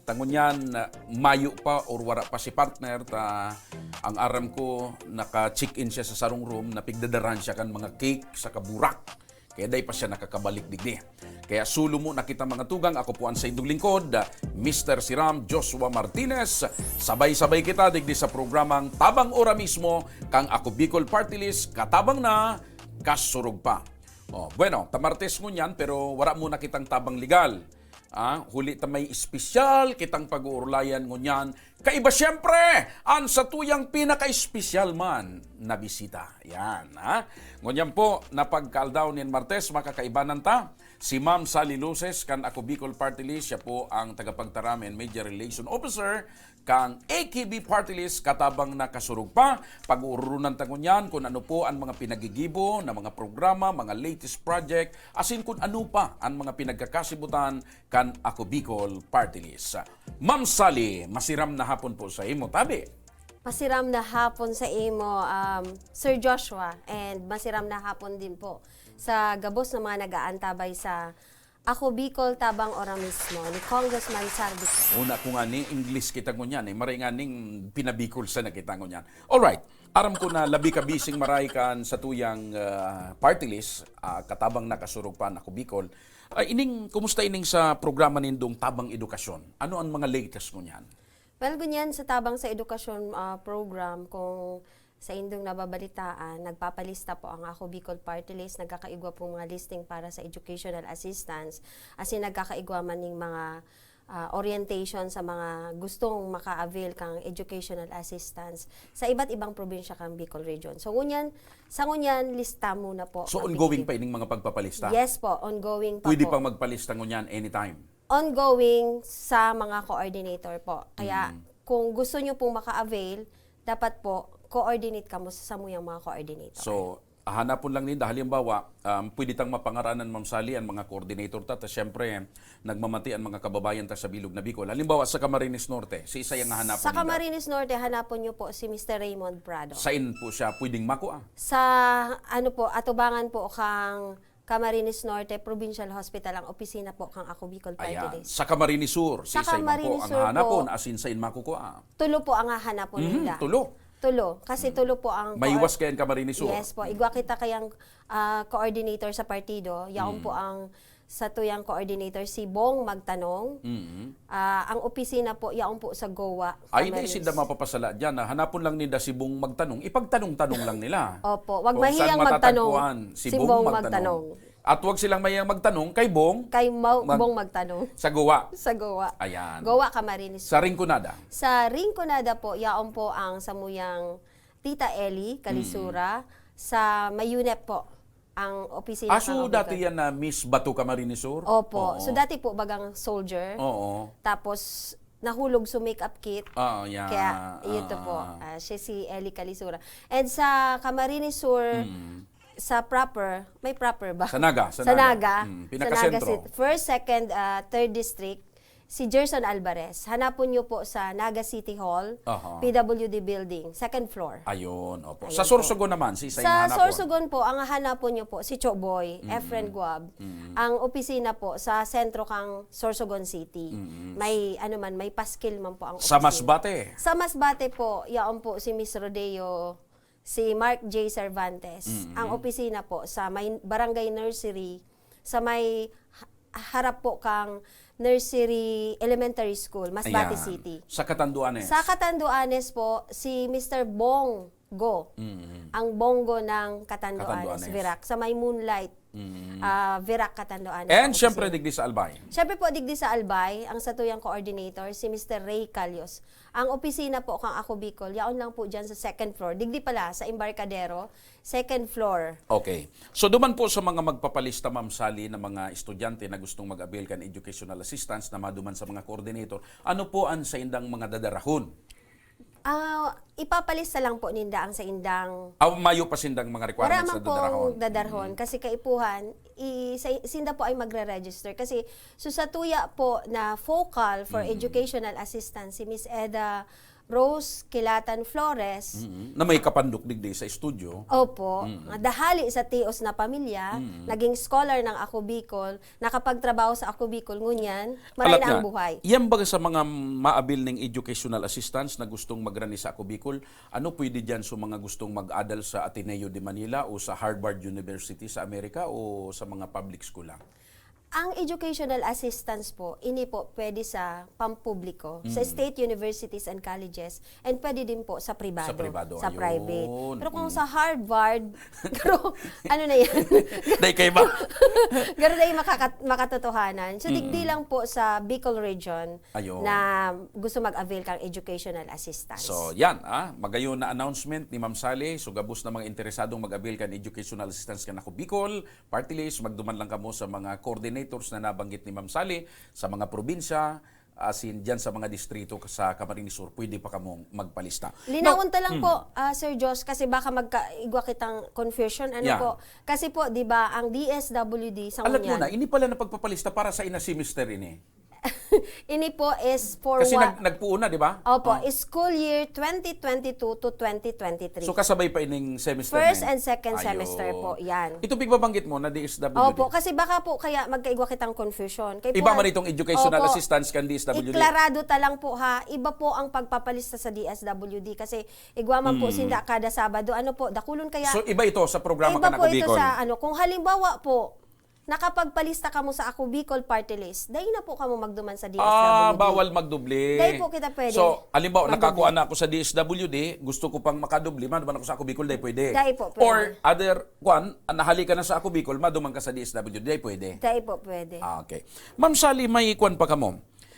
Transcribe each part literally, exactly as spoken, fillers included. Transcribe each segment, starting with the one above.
Tangon niyan, mayo pa or wala pa si partner, ta ang aram ko, naka-check-in siya sa sarong room, napigdadaran siya kan mga cake sa kaburak. Kaya dai pa siya nakakabalik digdi. Kaya sulumo na kita, mga tugang. Ako po ang saindong lingkod, Mister Siram Joshua Martinez. Sabay-sabay kita digdi sa programang Tabang Ora Mismo, kang Ako Bicol Party List, katabang na, kasurog pa. Oh, bueno, ta Martes ngunyan, pero wala muna kitang tabang legal. Ah, huli ta may espesyal kitang pag-uurulayan ngunyan. Kaiba siyempre, ang satuyang pinaka-espesyal man na bisita. Yan, ha? Ngunyan po, na pagkaaldaw nin Martes, makakaibanan ta. Si Ma'am Sally Luces, kan Ako Bicol Party List, siya po ang tagapagtaram and media relation officer kang A K B Party List, katabang na kasurog pa. Pag-uurunan ta ngunyan kung ano po ang mga pinagigibo na mga programa, mga latest project, asin kung ano pa ang mga pinagkakasibutan kan Ako Bicol Party List. Ma'am Sally, masiram na hapon po sa imo, tabi. Masiram na hapon sa imo, um, Sir Joshua, and masiram na hapon din po sa gabos na mga nag-aantabay sa Ako Bicol, Tabang Ora Mismo ni Congressman Sar Vic. Una ko nga ni English kita ngunyan eh. Maray nga ning pinabikol sa na kita ngunyan. Alright. Aram ko na labi ka bising maray kan sa tuyang, ah, party list, ah, katabang na kasurog pa na Ako Bicol. Ah, ining, kumusta ining sa programa nindong Tabang Edukasyon? Ano ang mga latest ngunyan? Well, ngunyan sa Tabang sa Edukasyon, ah, program, kung sa indong nababalitaan, nagpapalista po ang Ako Bicol Party List, nagkakaigwa pong mga listing para sa educational assistance, as in nagkakaigwa man ning mga, ah, orientation sa mga gustong maka-avail kang educational assistance sa iba't ibang probinsya kang Bicol Region. So, ngunyan, sa ngunyan, lista muna po So, ang ongoing pinili. pa ining mga pagpapalista? Yes po, ongoing pa Pwede po. pang magpalista ngunyan anytime? Ongoing sa mga coordinator po. Kaya Mm. kung gusto nyo pong maka-avail, dapat po coordinate kamo sa samuyang mga coordinator. So, hanapon lang ninda, halimbawa, um, pwede tang mapangaranan, Ma'am Sally, ang mga coordinator ta, ta siyempre, nagmamati ang mga kababayan ta sa bilog na Bicol. Halimbawa, sa Camarines Norte, si isa yung hanapon Sa ninda. Camarines Norte, hanapon nyo po si Mister Raymond Prado. Sain po siya pwedeng makua? Sa, ano po, atubangan po kang Camarines Norte Provincial Hospital ang opisina po kang Ako Bicol Party Ayan. List. Sa Camarines Sur, Sa sisay man po Camarines ang Sur hanapon, po, asin sain makukua? Tulo po ang hahanapon Mhm, ninda. tulo. Tulo. Kasi Mm. tulo po ang May coor- iwas kayan Camarines Sur. Yes po. Igwa kita kayang, ah, coordinator sa partido. Yaon Mm. po ang sa tuyang coordinator, si Bong Magtanong. Mm. Ah, ang opisina po, yaon po sa Goa, Ay, di, Camarines. sinda mapapasala dyan, ah. Hanapon lang ninda si Bong Magtanong. Ipagtanong-tanong lang nila. Opo, wag Kung mahiyang saan magtanong. matatagpuan si Si Bong Bong Magtanong. Magtanong. At wag silang mahiyang magtanong kay Bong Kay Mau-, Mag-, Bong Magtanong. sa Goa. Sa Goa. Ayan. Goa, Camarines Sa Sur. Rinconada. Sa Rinconada po, yaon po ang samuyang Tita Ellie Calisura Mm. sa may UNEP po. Ang opisina Ah, so kang dati Abogado. yan na Miss Bato Camarines Sur? Opo. Oo. So, dati po bagang soldier. Oo. Tapos, nahulog sa makeup kit. Oo, yeah. Kaya, ito po. Ah, ah. Ah, siya si Ellie Calisura. And sa Camarines Sur, Mm. sa proper, may proper ba? Sa Naga, sa Sa Naga. Naga. Mm, Sa Naga pinakasentro. City. First, second, ah, third district, si Gerson Alvarez. Hanapon nyo po sa Naga City Hall, Aha. P W D Building, second floor. Ayun, opo. Ayun Sa po. Sorsogon naman, si isa Sa yung hanapon. Sorsogon po, ang hanapon nyo po, si Choboy, Mm. Efren Guab. Mm. Ang opisina po, sa sentro kang Sorsogon City. Mm. May, ano man, may paskil man po ang Sa opisina. Masbate? Sa Masbate po, yaon po si Miss Rodeo, si Mark J Cervantes. Mm. Ang opisina po, sa may Barangay Nursery, sa may ha-, harap po kang Nursery Elementary School, Masbate Ayan. City. Sa Catanduanes? Sa Catanduanes po, si Mister Bong Go. Mm. Ang Bonggo ng Catanduanes, Catanduanes. Virac. Sa may Moonlight, Mm. ah, Virac, Catanduanes And ang syempre, opisina. digdi sa Albay. Syempre po, digdi sa Albay, ang satuyang coordinator, si Mister Ray Calios. Ang opisina po kang Ako Bicol, yaon lang po dyan sa second floor. Digdi pala, sa Embarcadero, second floor. Okay. So, duman po sa mga magpapalista, Ma'am Sally, na mga estudyante na gustong mag-avail kan educational assistance na maduman sa mga coordinator, ano po ang saindang mga dadarahon? Ah, ipapalista lang po ninda ang saindang Ah, mayo pa sindang mga Wala requirements man na dadarahon? pong dadarhon Mm. kasi kaipuhan, i-, sa-, sinda po ay magre-register. Kasi, so sa tuya po na focal for Mm. educational assistance, si Miss Eda Rose Kilatan Flores. Mm. Na may kapandok digdi sa studio. Opo, nga dahali sa tios na pamilya, Mm. naging scholar ng Ako Bicol, nakapagtrabaho sa Ako Bicol, ngunyan, maray Alat na nga, ang buhay. Yan ba sa mga maabil ning educational assistance na gustong magrani sa Ako Bicol? Ano pwede dyan sa mga gustong mag-adal sa Ateneo de Manila o sa Harvard University sa Amerika o sa mga public school lang? Ang educational assistance po, ini po pwede sa pampubliko, sa Mm. state universities and colleges, and pwede din po sa pribado, Sa pribado, sa ayun. private. Pero kung Mm. sa Harvard, pero ano na yan? Dahil kayo ba? Pero dahil makakat- makatotohanan. So, digdi Mm. lang po sa Bicol region Ayun. na gusto mag-avail kang educational assistance. So, yan, ah, magayon na announcement ni Ma'am Sally. So, gabos na mga interesadong mag-avail kan educational assistance kan Ako Bicol Party List, magduman lang kamo sa mga coordinators na nabanggit ni Ma'am Sally sa mga probinsya, as in, dyan sa mga distrito sa Camarines Sur, pwede pa kamong magpalista. Linawon Now, ta lang mm. po, ah, Sir Josh, kasi baka magkaigwa kitang confusion. Ano Yeah. po? Kasi po, di ba, ang D S W D sa Alat mo ngunyan, na, ini pala na pagpapalista para sa ina semester ini. ini po is for Kasi what? nag, nagpuon na, di ba? Opo, Oh. School year twenty twenty-two to twenty twenty-three. So kasabay pa ining semester First na yun? And second Ayun. Semester po, yan. Ito pigbabanggit mo na D S W D. Opo, kasi baka po kaya magkaigwa kitang confusion. Kaya Iba po, man itong educational opo, assistance kan D S W D. Iklarado ta lang po ha, iba po ang pagpapalista sa D S W D kasi igwa man po Mm. sinda kada Sabado. Ano po, dakulon kaya So iba ito sa programa iba kan po Ako ito Bicol. Sa ano, kung halimbawa po, nakapagpalista kamo sa Ako Bicol Party List, dai na po kamo magduman sa D S W D. Ah, bawal magdubli. Dai po kita pwede So, halimbawa, magdubli. Nakakuha na ako sa D S W D, gusto ko pang makadubli, maduman ako sa Ako Bicol, dai pwede. Dai po pwede. Or other, kwan, nahali ka na sa Ako Bicol, maduman ka sa D S W D, dai pwede. Dai po pwede. Ah, okay. Ma'am Sally, may kwan pa kamo?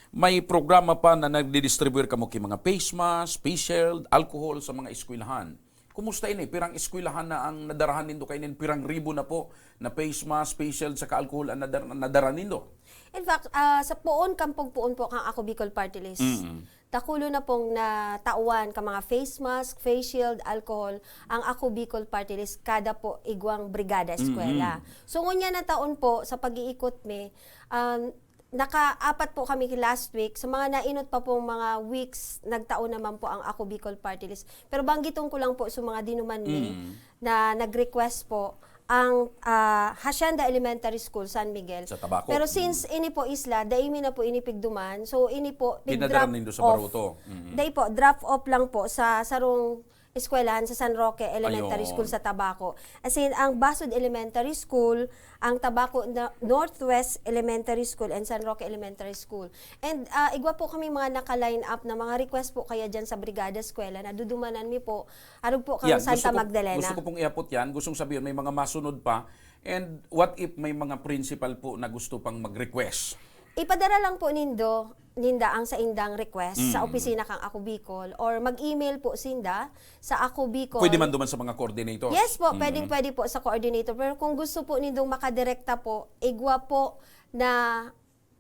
May programa pa na nagdidistribute kamo ki mga face mask, face shield, alcohol sa mga eskwelahan. Kumusta ini? Pirang eskwelahan na ang nadarahan nindo kainin? Pirang ribo na po na face mask, face shield, saka alcohol ang nadar- nadara nindo? In fact, ah, sa poon, kampog poon po kang Ako Bicol Party List. Mm. Dakulo na pong natawan ka mga face mask, face shield, alcohol, ang Ako Bicol Party List kada po igwang brigada eskwela. Mm-mm. So, ngunyan na taon po, sa pag-iikot mi, um, nakaapat po kami last week. Sa mga nainot pa pong mga weeks, nagtaon naman po ang Ako Bicol Party List. Pero banggiton ko lang po sa mga dinuman mi Mm. na nag-request po ang, ah, Hacienda Elementary School, San Miguel. Sa Tabaco. Pero since ini po isla, dai mi na po ini pigduman. So, ini po, Pinadara pig-drop nindo sa off. Baruto. Mm. Dai po, drop off lang po sa sarong eskwelahan sa San Roque Elementary Ayun. School sa Tabaco. As in, ang Basud Elementary School, ang Tabaco na-, Northwest Elementary School, and San Roque Elementary School. And, ah, igwa po kami mga naka-line up na mga request po kaya dyan sa Brigada Eskwela na dudumanan mi po, arog po kang Yan, Santa gusto ko, Magdalena. Gusto ko pong iapot yan. Gustong sabihin, may mga masunod pa. And what if may mga principal po na gusto pang mag-request? Ipadara lang po nindo, ninda ang saindang request sa Mm. opisina kang Ako Bicol or mag-email po sinda sa Ako Bicol. Pwede man duman sa mga coordinators? Yes po, Mm. pwedeng pwede po sa coordinator. Pero kung gusto po nindong makadirekta po, igwa po na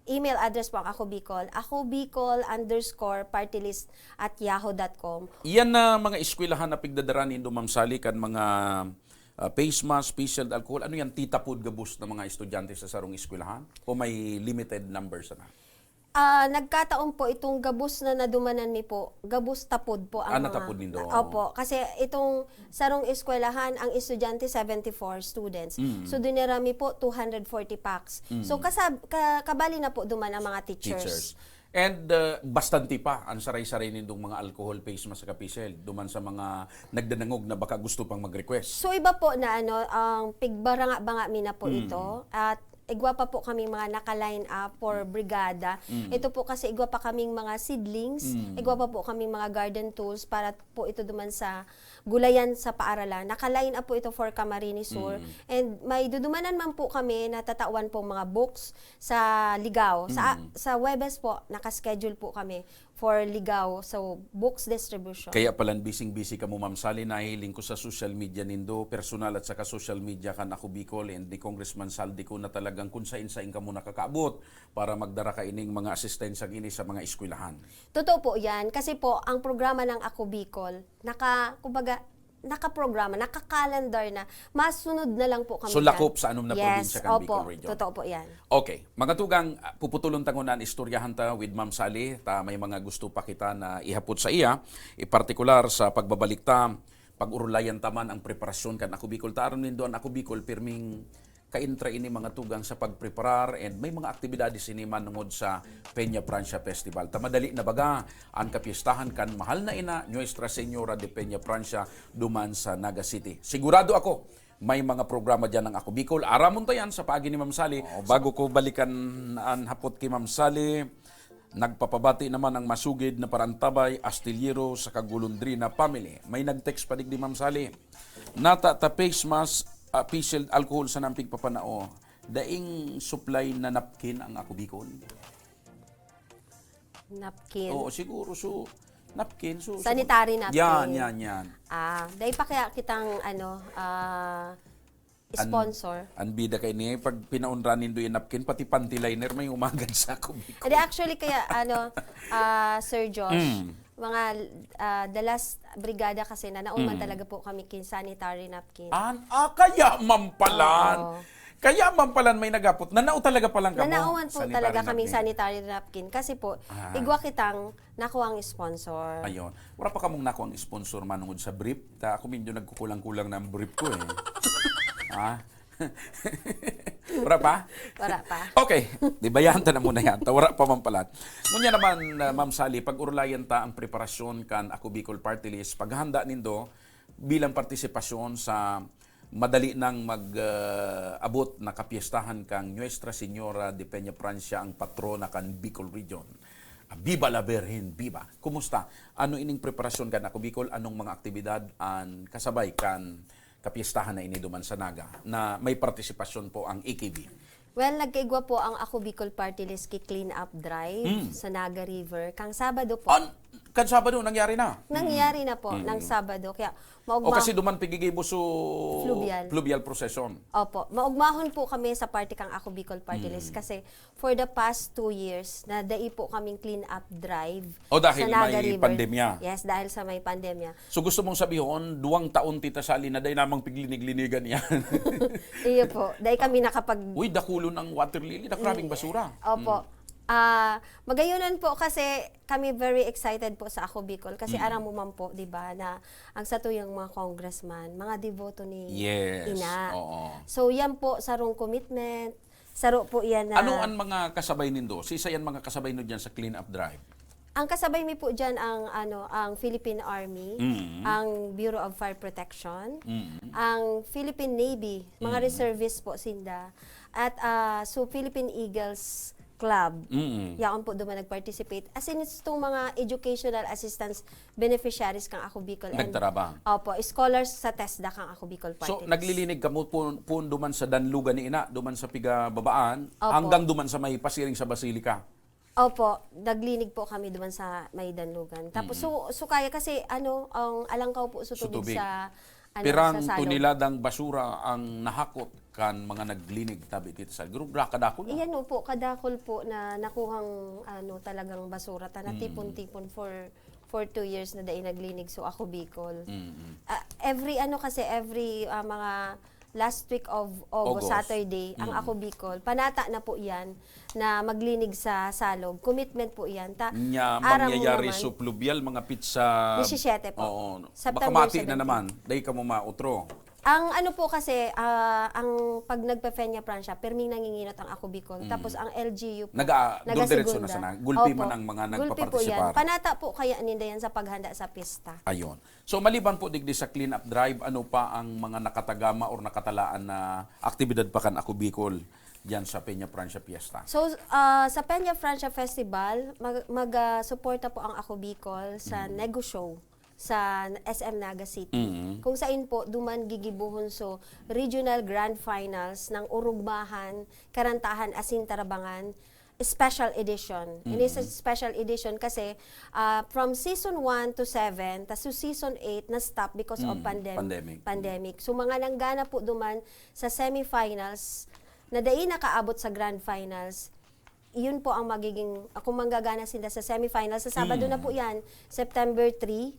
email address po ang Ako Bicol, akobicol underscore partylist at yahoo dot com. Yan na mga eskwelahan na pigdadara nindo, Ma'am Sally, kan mga, ah, face mask, face shield, alcohol, ano yan, titapod gabos na mga estudyante sa sarong eskwelahan? O may limited number sana? Ah, nagkataon po itong gabos na nadumanan mi po, gabos tapod po ang Ah, mga natapod nindo. Opo, kasi itong sarong eskwelahan, ang estudyante, seventy-four students. Mm. So, dinara mi po, two hundred forty packs. Mm. So, kasab- ka- kabali na po duman ang mga teachers. Teachers. And uh, bastante pa ang saray-saray nindong mga alcohol face mask saka face shield duman sa mga nagdadangog na baka gusto pang mag-request. So, iba po na ano, ang pigbaranga-banga mi na po Mm. ito. At igwa pa po kami mga naka-line up for brigada. Mm. Ito po kasi igwa pa kaming mga seedlings, Mm. igwa pa po kaming mga garden tools para po ito duman sa gulayan sa paaralan. Naka-line up po ito for Camarines Sur. Mm. And may dudumanan man po kami na tatawan pong mga books sa Ligao. Sa, Mm. sa Huwebes po, naka-schedule po kami for Ligao. So, books distribution. Kaya palan bising-busy kamo, Ma'am Sally, nahiling ko sa social media nindo, personal at saka social media kan Ako Bicol and ni Congressman Zaldy Co na talagang kung sain-sain kamo nakakaabot para magdara kaining mga asistensya ini sa mga eskwelahan. Totoo po yan. Kasi po, ang programa ng Ako Bicol, naka, kumbaga, nakaprograma, naka-calendar na, masunod na lang po kami So, dyan. Lakop sa anom na Yes, probinsya kan opo, Bicol Region. Totoo po yan. Okay, mga tugang, ah, puputulon ta ngunyan, istoryahan ta with Ma'am Sally, ta may mga gusto pa kita na ihapot sa iya, i partikular sa pagbabalik ta, pag-urulayan ta man ang preparasyon kan Ako Bicol. Ta aram nindo, ang Ako Bicol, pirming kaintra ini, mga tugang, sa pagpreparar, and may mga aktibidades ini manungod sa Peña Francia Festival. Ta madali na baga an kapyestahan kan mahal na ina, Nuestra Señora de Peña Francia, duman sa Naga City. Sigurado ako, may mga programa diyan ang Ako Bicol. Aramon ta yan sa paagi ni Ma'am Sally. Oo, bago ko balikan an hapot ki Ma'am Sally, nagpapabati naman ang masugid na parantabay, Astillero sa Kagulundrina family. May nag-text pa digdi, Ma'am Sally. Nata ta face mask, ah, face shield, alcohol sa nampig papanao. Daing supply na napkin ang Ako Bicol. Napkin. Oo, siguro. So, napkin. So, so- Sanitary napkin. Yan, yan, yan. Ah, dahil pa kaya kitang ano, ah, An- sponsor. Ang bida kay ni, pag pinaunran nindo yung napkin, pati panty liner may umagad sa Ako Bicol. Hindi, actually, kaya, ano, ah, Sir Josh, Mm. mga ah, the last brigada kasi na nauman Mm. talaga po kami kin sanitary napkin. An, ah, kaya mampalan. Oo. Kaya mampalan may nagapot. Nanao talaga palang kamo. Nanauman po Sanitary talaga kami napkin. Sanitary napkin kasi po, Ah. igwa kitang nakuha ang sponsor. Ayun. Wala pa kamong nakuha ang sponsor manungod sa brief. Ta ako medyo nagkukulang-kulang na ang brief ko eh. Ha? Wala pa? Wala pa. Okay, di bayaan ta na muna yan. Ta wala pa man pala. Ngunyan naman, uh, Ma'am Sally, pag-urulayan ta ang preparasyon kan Ako Bicol Party List, paghahanda nindo bilang partisipasyon sa madali nang mag, uh, abot na kapyestahan kang Nuestra Señora de Peña Francia, ang patrona kan Bicol Region. Ah, Viva la Virgen, viva! Kumusta? Ano ining preparasyon kan Ako Bicol? Anong mga aktibidad an kasabay kan kapyestahan na ini duman sa Naga na may partisipasyon po ang A K B? Well, nagkaigwa po ang Ako Bicol Party List ki clean up drive Mm. sa Naga River. Kang Sabado po. On, kan Sabado, nangyari na. Nangyari na po Mm. ng Sabado. Kaya O maugma- kasi duman pigigibo so Fluvial. Fluvial procession. Opo. Maugmahon po kami sa party kang Ako Bicol Party Mm. List kasi for the past two years, na dai po kaming clean up drive O, dahil sa Naga may River. Pandemya. Yes, dahil sa may pandemya. So gusto mong sabihon, duwang taon, Tita Sally, na dai namang piglinig-linigan yan. Iyo po. Dahil kami nakapag... Uy, dakulon ang water lily, na grabing basura. Opo. Ah, magayunan po kasi kami very excited po sa Ako Bicol kasi aram mo man po, 'di ba, na ang satuyang mga congressman, mga deboto ni Yes. Ina. Oo. So yan po sarong commitment, saro po yan na... Ano ang mga kasabay nindo? Sisa yan mga kasabay nindo dyan sa clean up drive? Ang kasabay mi po diyan ang ano, ang Philippine Army, Mm. ang Bureau of Fire Protection, Mm. ang Philippine Navy, mga Mm. reservists po sinda, at ah, so Philippine Eagles Club. Mm. Yaon po duman nag-participate. As in, itong mga educational assistance beneficiaries kang Ako Bicol. And, Nagtarabang. Opo, scholars sa TESDA kang Ako Bicol Party So, List. naglilinig kamo po, po duman sa danlugan ni Ina, duman sa pigababaan, Opo. hanggang duman sa may pasiring sa Basilica. Opo, naglinig po kami duman sa may danlugan. Tapos, so, so kaya kasi, ano, ang alangkaw po so So, tubig, tubig. sa, ano, Pirang sa salog. Toniladang basura ang nahakot kan mga naglinig, tabi, Tita Sally? Gru-, gra-, kadakol na. Iyan po, kadakol po na nakuhang, ano, talagang basura. Ta, natipon-tipon for, for two years na dai naglinig. So, Ako Bicol. Mm-mm. Ah, every, ano kasi, every ah, mga last week of August, August. Saturday, ang Mm. Ako Bicol, panata na po yan na maglinig sa salog. Commitment po yan. Ta, Nya, aram mo mangyayari naman, so pluvial, mga pizza. Diecisiete po. Oo. September Baka mati na seventeen. Naman. Dahil ka mo mautro. Ang ano po kasi, ah, ang pag nagpe-Peña Francia, perming nanginginot ang Ako Bicol. Mm. Tapos ang L G U po, Naga-, doon diretso na nagasegunda. sana. Gulpi Opo. Man ang mga Gulpi po nagpapartisipar. Yan. Panata po kaya ninda yan sa paghanda sa pista. Ayun. So, maliban po digdi sa clean-up drive, ano pa ang mga nakatagama or nakatalaan na aktibidad pa kan Ako Bicol diyan sa Peña Francia Fiesta? So, ah, sa Peña Francia Festival, mag, mag, ah, suporta po ang Ako Bicol sa Mm. Nego Show sa S M Naga City. Mm. Kung sain po, duman gigibuhon so regional grand finals ng Urugmahan, Karantahan, asin Tarabangan, special edition. Ini sa Mm. special edition kasi, ah, from season one to seven, tas so season eight na-stop because of Mm, pandem- pandemic. pandemic. So, mga nanggana po duman sa semifinals na dai nakaabot sa grand finals, iyon po ang magiging, kung manggagana sila sa semifinals, sa Sabado na po Mm. yan, September three.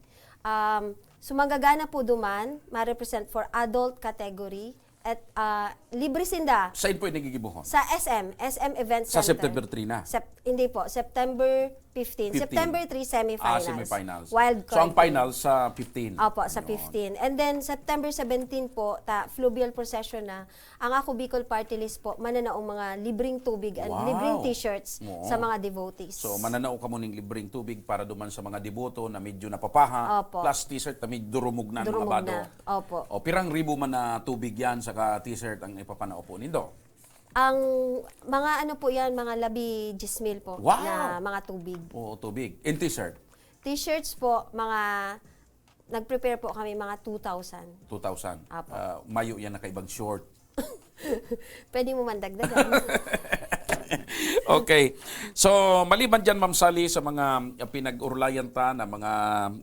Um, So, manggagana po duman, ma-represent for adult category, at, ah, libre sinda. Sain po ini gigibohon? Sa S M, S M Event Sa Center. September three na? Sep-, hindi po, September fifteen. Fifteen. September three, Ah, semifinals. Semifinals. Wild So, ang card po yun. Final sa fifteen? Opo, sa Ayun. fifteen. And then, September seventeen po, ta, fluvial procession na. Ang Ako Bicol Party List po, mananaong mga libreng tubig and Wow. libreng t-shirts Oo. sa mga devotees. So, mananao kamo ning libreng tubig para duman sa mga deboto na medyo napapaha, Opo. plus t-shirt na medyo durumog na ang mga Durumog bado. na. Opo. O, pirang ribo man na tubig yan, saka t-shirt ang ipapanao po nindo? Ang mga ano po yan, mga labi diyes mil po Wow! na mga tubig. Oo, tubig. In t-shirt? T-shirts po, mga, nag-prepare po kami mga two thousand. Two thousand. Apo. Ah, mayo yan nakaibang short. Pwede mo man dagdagan. Okay. So, maliban dyan, Ma'am Sally, sa mga, ah, pinag-urulayan ta na mga,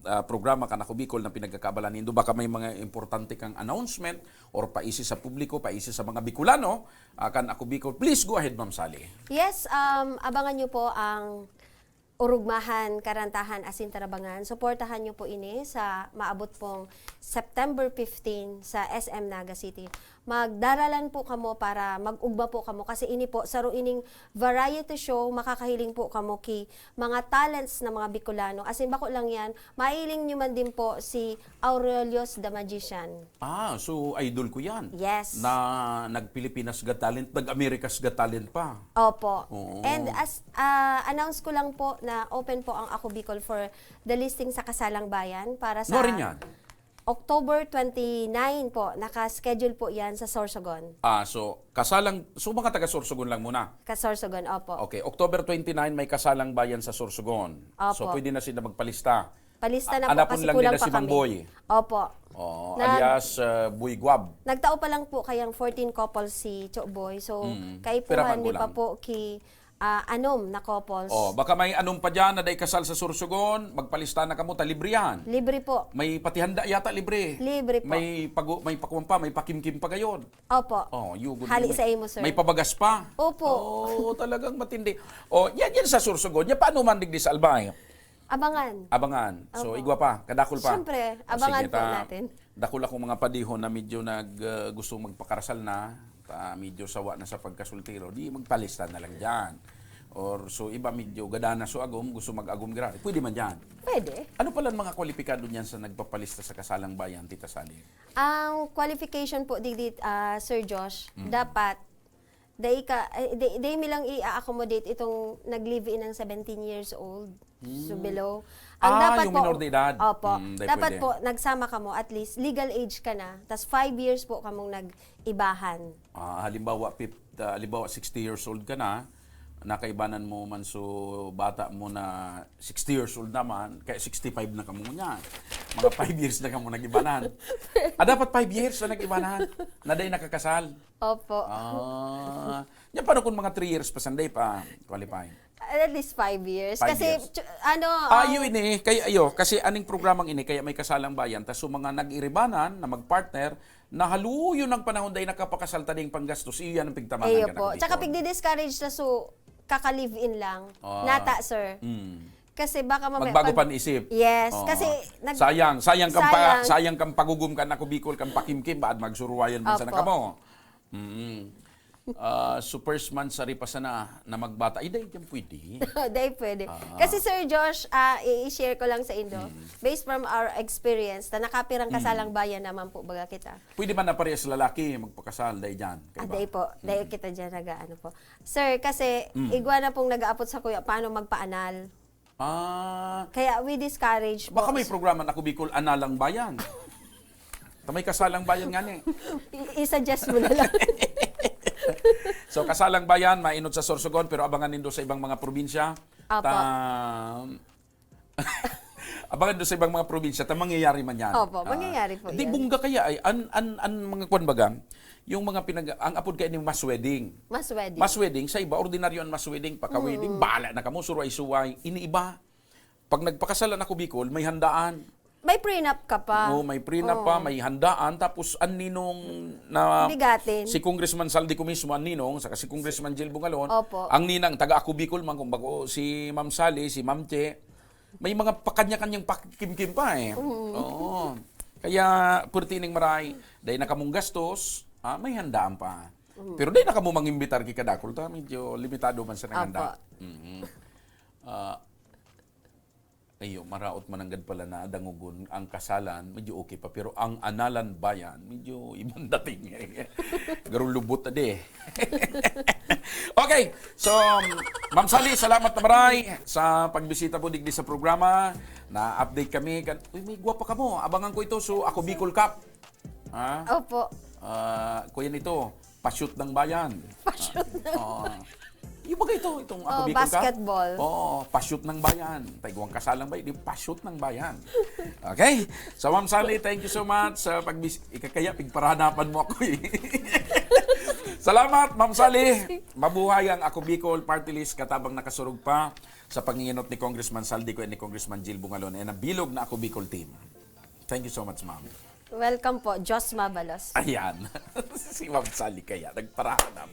ah, programa kan Ako Bicol na pinagkakaabalahan nindo, baka may mga importante kang announcement or paisi sa publiko, paisi sa mga Bicolano, ah, kan Ako Bicol. Please go ahead, Ma'am Sally. Yes, um, abangan nyo po ang Urugmahan, Karantahan asin Tarabangan. Suportahan nyo po ini sa maabot pong September fifteen sa S M Naga City. Magdaralan po kamo para mag-ugma po kamo kasi ini po, saro ining variety show, makakahiling po kamo ki mga talents na mga Bicolano. Asin bako lang yan, mahiling nyo man din po si Aurelius the Magician. Ah, so idol ko yan. Yes. Na nag-Pilipinas Got Talent, nag-America's Got Talent pa. Opo. Oo. And as, ah, announce ko lang po na open po ang Ako Bicol for the listing sa Kasalang Bayan para sa Norin yan? October twenty-nine po. Naka-schedule po yan sa Sorsogon. Ah, so, kasalang, so mga taga Sorsogon lang muna? Ka Sorsogon, opo. Okay, October twenty-nine may Kasalang Bayan sa Sorsogon. So, Opo. pwede na sila magpalista. Palista na A-, po anapon kasi lang kulang nila pa si Mang kami. Boy. Opo. Oo, Na- alias, uh, Boy Guab. Nagtao pa lang po kayang fourteen couples si Cho Boy. So, Mm. kaipuhan Pira man mi pa kulang? po ki, ah, anom na couples. Oh, baka may anom pa dyan na day kasal sa Sorsogon, magpalista na kamo, ta libre yan. Libre po. May patihanda yata libre. Libre po. May pagu-, may pakuwan pa, may pakimkim pa gayon. Opo. Oh, yun, Hali may, sa imo, sir. may pabagas pa. Opo. Oh, talagang matindi. Oh, yan, yan sa Sorsogon. Yan, paano man digdi sa Albay? Abangan. Abangan. So, Opo. igwa pa, kadakol pa. Siyempre, Ah, abangan sige, po ta-, natin. dakol akong mga padihon na medyo nag, ah, gustong magpakarasal na, ta, medyo sawa na sa pagkasoltero, di magpalista na lang dyan. Or, so, iba medyo gada na so agom, gusto mag-agom grabe. Pwede man dyan. Pwede. Ano pala ang mga kwalipikado niyan sa nagpapalista sa Kasalang Bayan, Tita Sally? Ang qualification po, digdi, ah, Sir Josh, Mm. dapat, dai ka, eh, dai, dai mi lang i-accommodate itong nag-live-in ng seventeen years old. So, Hmm. below. Ang Ah, dapat yung po, minor de edad. opo, Hmm, di dapat pwede. po, nagsama ka mo, at least, legal age ka na, tas five years po kamong nag-ibahan. Ah, halimbawa, fif-, ah, halimbawa, sixty years old ka na, nakaibanan mo man so bata mo na sixty years old naman, kaya sixty-five na kamo niya. Mga five years na kamo nag-ibanan. Ah, dapat five years na nag-ibanan, na dai nakakasal. Opo. Ah, yan, paano kung mga three years pa, sanday pa qualify? At least five years. Five Kasi, years. tsu-, ano, Ah, ang yun eh. Kaya, ayo, kasi aning programang ini, kaya may Kasalang Bayan, tas so mga nag-iribanan na mag-partner, na haluyon ang panahon dahil nakapakasal ta ding panggastos, iyo yan ang pigtamanan Iyo ka na po. Tsaka Bicol. pigdi-discourage na so, kaka-live-in lang. Ah. Nata, sir. Mm. Kasi baka mamaya Magbago pag pan isip. Yes, Oo. kasi nag- Sayang, sayang kang pa-, Sayang. sayang kang pagugom kan Ako Bicol, kang pakimkim, baad magsuruwayan man sana Opo. kamo. Mm. Ah, so first month sari pa sana na magbata. Ay, dahil dyan pwede. Dahil pwede. Ah. Kasi, Sir Josh, ah, i-, i-share ko lang sa indo, Mm. based from our experience, na nakapirang Mm. kasalang bayan naman po baga kita. Pwede man na parehas lalaki magpakasal, dahil dyan. Ah, Kaiba? dahil po. Dahil Mm. kita dyan nag-aano po. Sir, kasi Mm. igwa na pong nag-aapot sa kuya, paano magpaanal? Ah. Kaya we discourage Baka po. may programa na Ako Bicol, Analang Bayan. Ta may Kasalang Bayan nga ni. I-, i-suggest mo na lang. So, Kasalang Bayan, mainot sa Sorsogon, pero abangan nindo sa ibang mga probinsya. Apo. Ta-, abangan nindo sa ibang mga probinsya, ta mangyayari man yan. Opo, Ah, mangyayari po di yan. bungga kaya ay, an, an, an mga kwan baga, yung mga pinag-, ang apod kaya ni mass wedding. Mass wedding. Mass wedding, sa iba, ordinaryo ang mass wedding, pagka-wedding, Mm. bahala na kamo, suruway-suruway. Ini iba, pag nagpakasal an Ako Bicol, may handaan. May prenup ka pa. Oo, may prenup pa, Oo. may handaan, tapos an ninong na Bigatin. si Congressman Zaldy ko mismo, an ninong, saka si Congressman Jel Bungalon, Opo. ang ninang, taga Ako Bicol man, kumbaga, si Ma'am Sally, si Ma'am Che, may mga pakanya-kanyang pakimkim pa eh. Mm. Oo. Kaya, pwerte ning maray, dai na kamong gastos, ah, may handaan pa. Pero dai na kamo mangimbitar ki kadakul ta, medyo limitado man sa Apo. Naghanda. Mhm. Ah, ayo, maraot mananggad pala na dangogon ang kasalan, medyo okay pa. Pero ang analan bayan, medyo ibang dating. Garong lubot na di. Okay, so, Ma'am Sally, salamat na maray sa pagbisita po digdi sa programa. Na-update kami. Kan, uy, may gwapa ka mo. Abangan ko ito. So, Ako Bicol Cup. Ha? Opo. Ah, kuya nito, pa-shoot ng bayan. Pa-shoot ng Oo. Yung bagay ito, itong Ako Oh, Bicol Cup. Basketball. Oo, pa-shoot ng bayan. Taiguang kasalang bay, di pa-shoot ng bayan. Okay? So, Ma'am Sally, thank you so much sa pagbis-, ikakaya, pigparahanapan mo ako eh. Salamat, Ma'am Sally. Mabuhay ang Ako Bicol Party List, katabang nakasurog pa sa panginginot ni Congressman Saldi ko ni Congressman Jill Bungalon. And ang bilog na Ako Bicol team. Thank you so much, ma'am. Welcome po, Jos Mabalos. Ayan. Si Ma'am Sally kaya, nagparahanap.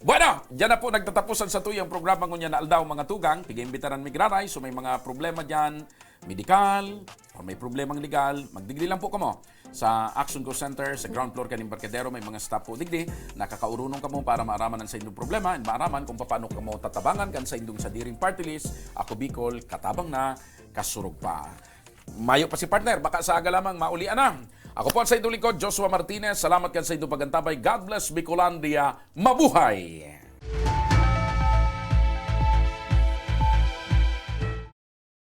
Bueno, dyan na po nagtatapusan sa tuyang programa ngunyan na aldaw, mga tugang. Pig-imbitaran mi graray, so may mga problema dyan, medikal, o may problemang legal, magdigdi lang po kamo. Sa Action Call Center, sa ground floor kaning Embarcadero, may mga staff po digdi. Nakakaurunong kamo para maaraman ang sa inyong problema and maaraman kung paano kamo tatabangan kan sa inyong sadiring party list. Ako Bicol, katabang na, kasurog pa. Mayo pa si partner, baka sa aga lamang maulian na. Ako po ang sa inyong lingkod, Joshua Martinez. Salamat kan sa inyong pagantabay. God bless Bicolandia. Mabuhay!